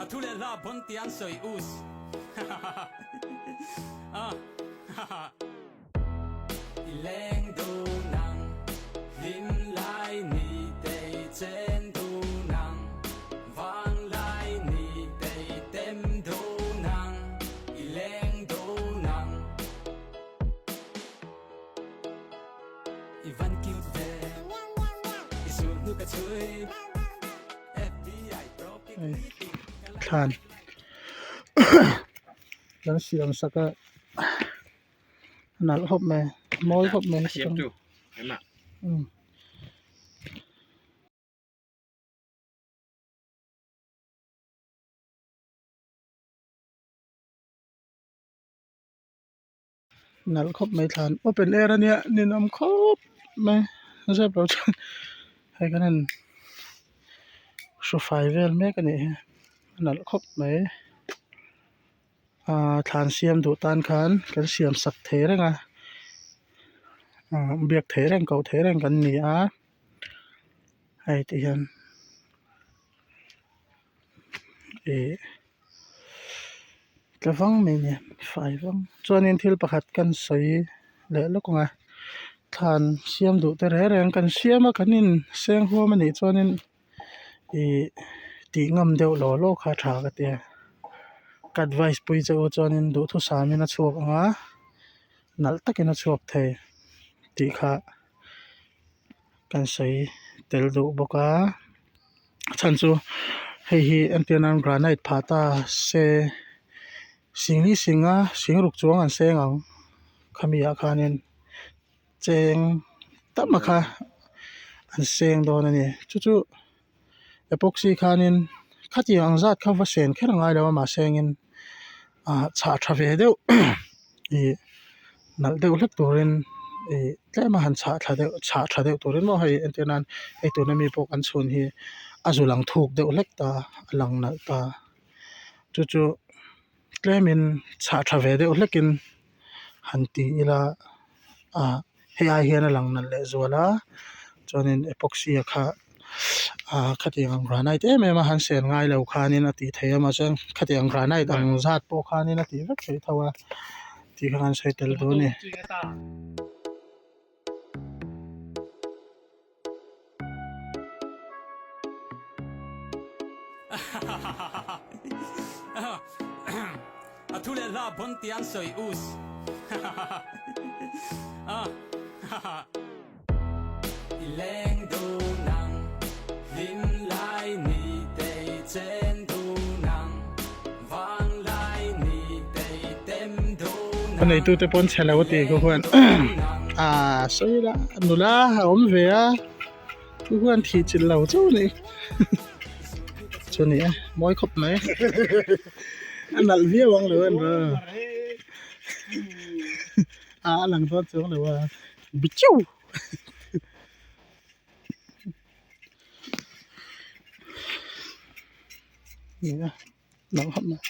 A thu leh hla bon ti an sawi us. I leng dun ang, hlim lai ni tei chen dun ang, vang lai ni tei tem dun ang, i leng dun ang. I van cute ve, i sul hnu ka chhui, FBI pro pic meeting ka la Thlan kan siam sak a. Nalh khawp mai mawi khawp mai umm. Nalh khawp mai thlan open air ania ninawm khawp mai zep lo chuan hei kan han hru fai vel mek anih hi a nalh khawp mai. Ahh thlan siam duh tan khan kan siam sak thei reng a ahh biak theih reng koh theih reng kan ni a hei ti hian ih tla vang mai a ni fai vang chuanin thil pakhat kan sawi leh lawk ang a thlan siam duh te reng reng kan siam a kan in seng huam a nih chuanin. Ih tih ngam deuh law law kha tha ka ti a ka advice pui che u chuanin duhthusam in a chhuak ang a nalh takin a chhuak thei tih kha kan sawi tel duh bawk a a chhan chu hei hi entir nan granite phah ta se singli singa singruk chuang an seng ang khami ah khanin. Cheng tam a kha an seng dawn a ni chu chu epoxy khanin khatiang ang zat kha va sen kher a ngai lo a mahse engin ah chhah tha ve deuh ih nalh deuh hlek turin ih tlem a han chhah thla deuh chhah tha deuh turin maw hei entir nan hei tuna mi pawh kan chhun hi a zu lang thuk deuh hlek ta a lang nalh ta chu chu tlemin chhah tha ve deuh hlekin han ti ila ah hei ai hian a lang nalh leh zual a chuanin epoxy a kha ah khatiang ang granite em em a han sen ngai lo khanin a tih theih a mahse khatiang granite ang zat pawh khanin a tih vek theih tho a tih kha kan sawi tel duh a ni. A thu leh hla bon ti an sawi us. I leng dun ang, hlim lai ni tei chen dun ang, vang lai ni tei tem dun A ang, neitute pawn chhe lo tih khu huan aa sawi la nula a awm ve a chu huan thih chilh lo chauh a ni chu ni e mawi khawp mai a nalh viau ang lo en rawh a a lang dawn chuang lo a bichiu. Nia nalh khawp mai.